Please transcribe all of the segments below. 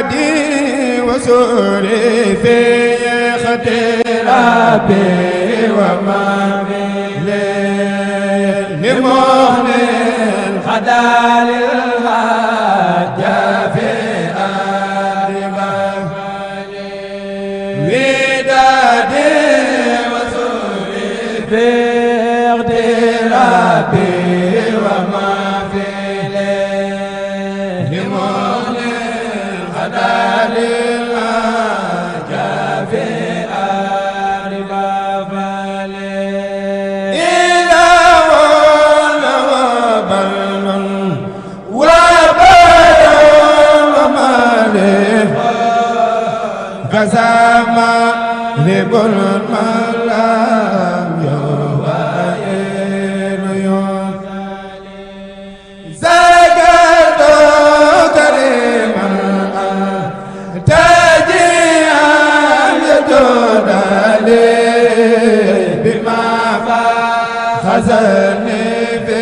ودادي وسوري في اخترابي وما في لمهن الخدال الهاجة في أرباب ودادي وسوري في اخترابي وما في لمهن الخدال الهاجة في أرباب كسامة لكل ملام يوائر يوم زكاة كريما تجيئا يجود لي بما خزني في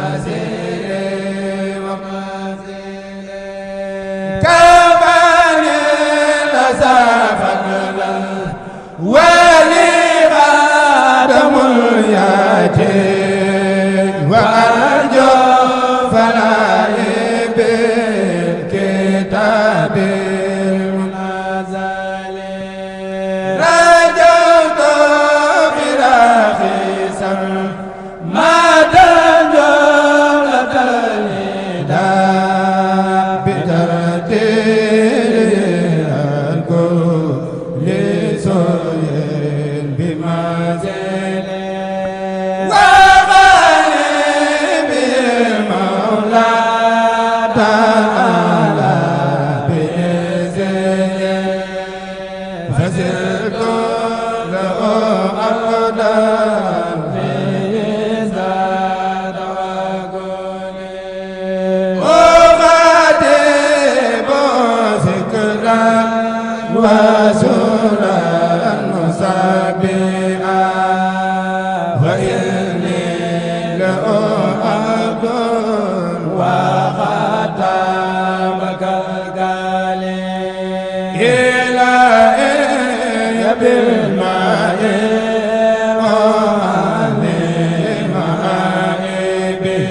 المسير ومسير ولي خاتم اليتيم وأرجو فلاحي بالكتاب المنزل رجوت برخيصا ما تنجلة النداء بترتيل الكل بمازل وغالب المولى تعالى بإذنه فزلت له أقدام في زاد وقولي أغادب ذكرا وسرا مسابقا وإني لأعبد وختامك الغالي إلهي بالماء وعلم عائبي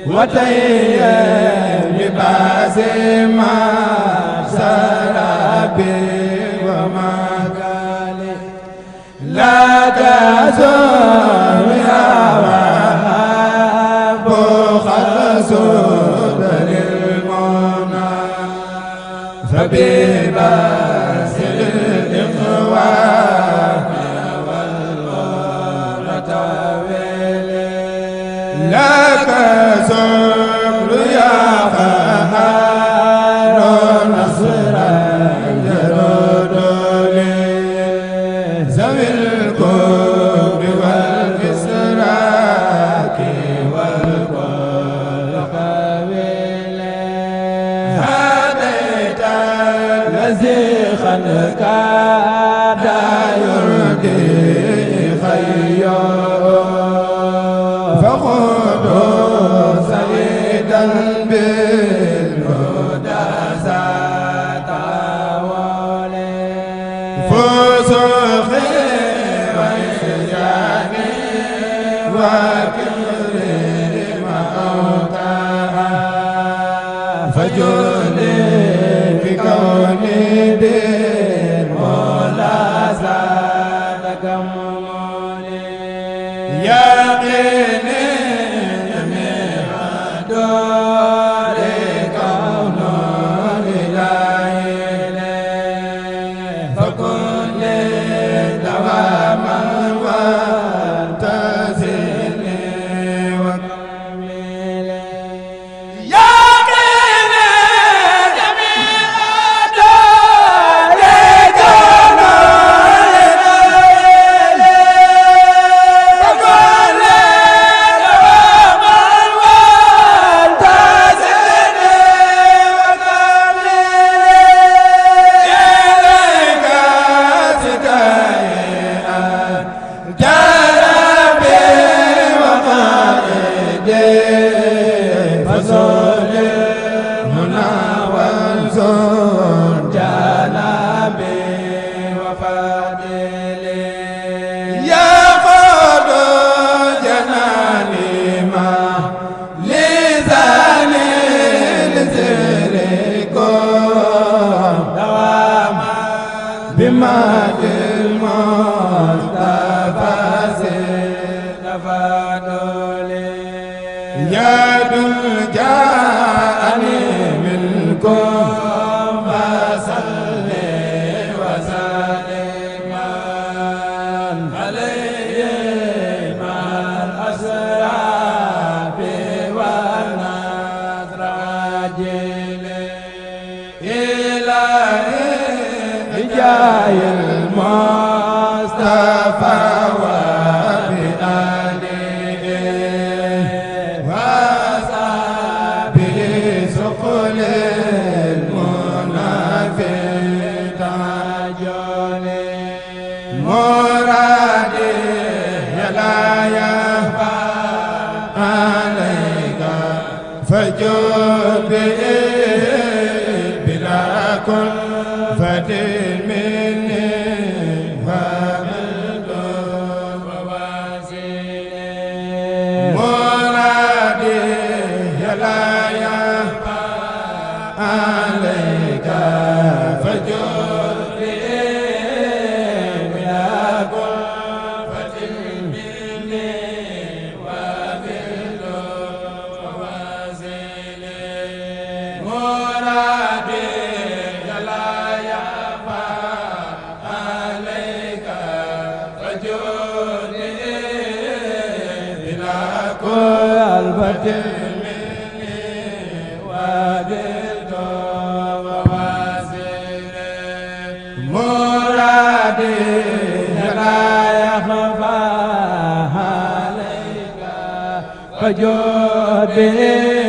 وتيم لباس ما سرابي وما لا تزور يا وهاب خلصود للمنى فبباسل الإخوان والغرة لك صبر يا خهار نصرا جرود ذوي الكبر والإسراك والقلق هديت الذي خلق دا يرضي خيره فخذوا سيدا بالهدى ذات عوالي فسخي وإحجاني وكري موتاها فجودي بكوني دين مولا زادك مولي يقيني جميع دور كون لله فكن لي دواما وانتزلني وكملي يقيني جميع دور sun janabi wa fadili ya fado janani ma lizani lizriko dawama bimadil mustafa fadoli ya dul jaani minkum fasalli wa sallim alayhi mal asrabi wa nasrajili ila ijayil mustafa فجود بلا كل فدل مني ومن وواسيل مرادي لا يخفى عليك فجود بلا كل فدل مني فجود